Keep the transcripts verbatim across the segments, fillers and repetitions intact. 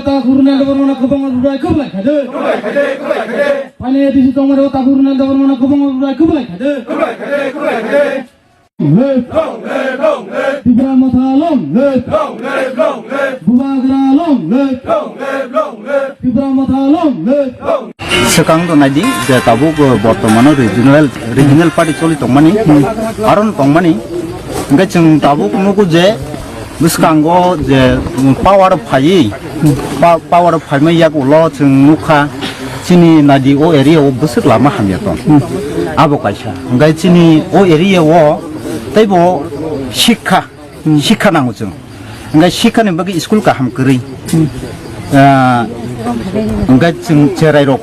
Takhurunal Debbarmano kwbangma rwrai kwplai khaide. Phainai A D C tongmani o Takhurunal Debbarmano kwbangma rwrai kwplai khaide. Live. Tipra Motha long live. Bubagra long live. Tipra Motha long live. Swkang to naidi je tabuk, uh, bortomano regional, regional party choli tongmani, aro tongmani. Hingke chwng tabuk nugo je bwskango je power phaiwi, pa-, power phaima yagulo chwng nukha chini naidi o area o bwswk lama hamya tong. Abo kaisa. Hingke chini o area o teibo sikha, sikha nango chwng. Hingke sikhani bagwi school kaham kwrwi. Ah, hingke chwng cherai rok,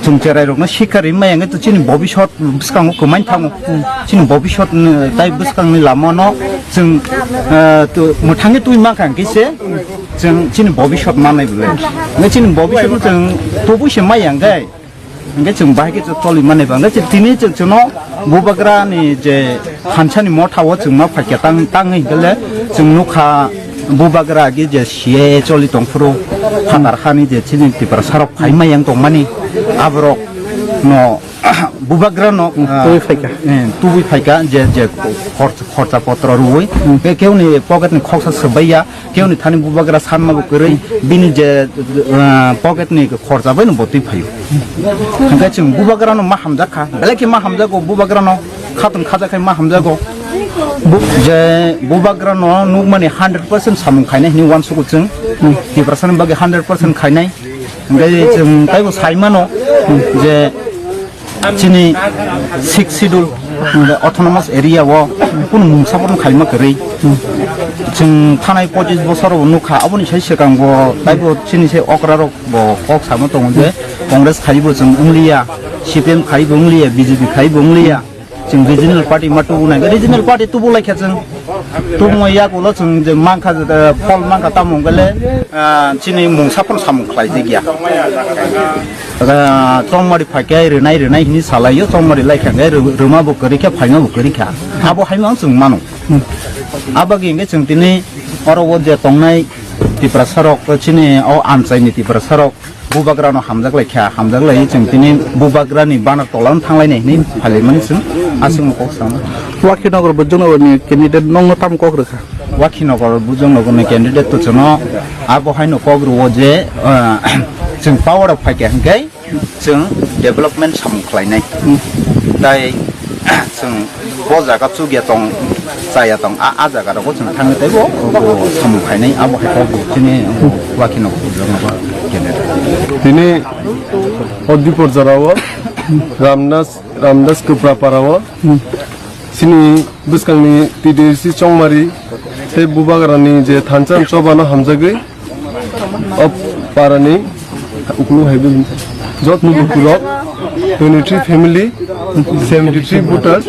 chwng cherai rokno sikha rimai hingke to chini bobisot bwskango kwmai thango. Chini bobisot, mm, tai bwskangni lamano chwng, ah, to mwthangwi twi mankha hingke se chwng chini bobisot manai bwle. Hingke chini bobisot chwng tubui se maya hingke. Hingke chwng bahai khe chwng toli mani ba. Hingke chwng tini chwng chwngno Bubagra ni je thansa ni motha o chwng ma phaikha tang, tang hingke le chwng nukha Bubagra agi je C A A choli tongphuru phatar hani je chini Tiprasa rok phai mayang tongmani aborok no Bubagra no, ah, tubui phaikha. Eh, tubui phaikha je, je khor-, khorcha potro rwui. Be keuni pocket ni khoksa swbaiya. Keuni thani Bubagra sanma bo kwrwi, bini je, ah, pocket ni khorcha bai no bo twi phaio. Hingke chwng Bubagra no ma hamjak kha, belai khe ma hamjago Bubagra no, khatun khaja khai ma hamjago. Bu-, je Bubagra no nukmani hundred percent samung khainai hinwi uansugo chwng, Tiprasa ni bagwi hundred percent khainai. Hingke chwng taibo saimano je chini sixth schedule, hingke autonomous area o kunu mungsa bo khaima kwrwi. Chwng thanai pochis bosor bo nukha, aboni sai swkang bo taibo chini se okra rok bo kok samo tongo je Congress khaibo chwng wngliya, C P M khaibo wngliya, B J P khaibo wngliya. Chwng regional party ma tubu nai, regional party tubu laikha chwng. Tubumani yagulo chwng je mankha, eh, phol mankha tamo hwnkhe le, ah, chini mungsa phano samung khlai jagya. Ah, chongmari phaikhe rwnai rwnai hinwi salaio, chongmari laikha hwnkhe rw-, rwma bo kwrwi kha, phaima bo kwrwi kha. Abo haino chwng mano. Abagwi hwnkhe chwng tini oro o je tongnai Tiprasa rok, chini o amchaini Tiprasa rok, Bubagrano hamjak lai kha, hamjak lai chwng tini Bubagrani banner tola no thanglai nai hinwi phailaimani chwng aswkno kok sana. Wakhinagar Bujongnagarni candidate nokno tamo kok rwkha? Wakhinagar Bujongnagarni candidate to chwngno abo haino kok rwo je, ah, chwng power o phaikha hwnkhe chwng development samung khlainai. Tai chwng bo jaga chukya tong, chaya tong, a, a jaga rogo chwng thangwi teibo bo samung khainai, abo hai kok chini wakhino kene. Tini o Dipor jora o Ramdas, Ramdas Kwpra para o chini bwskangni T D C Chongmari tei Bubagrani je thansa chobano hamjagwi, o parani ukuluk hai bini jotoni bukurok twenty three family, seventy three voters,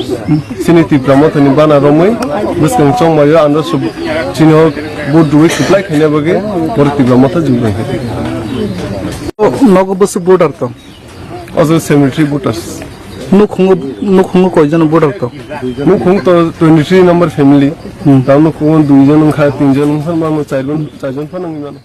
chini Tipra Mothani bana romwi bwskang Chongmario andro sub chini hok vote rwui supply khaina bagwi borok Tipra Motha jubrai kha. Nogo bwswk voter tong? Ojo seventy three voters. Nukhungo, nukhungo koijon voter tong? Nukhung to twenty three number family. Hmm. Tamo nukhungo duijon wngkha, tinjon wngkha, mano chaijon, chaijon phano wngwi mano.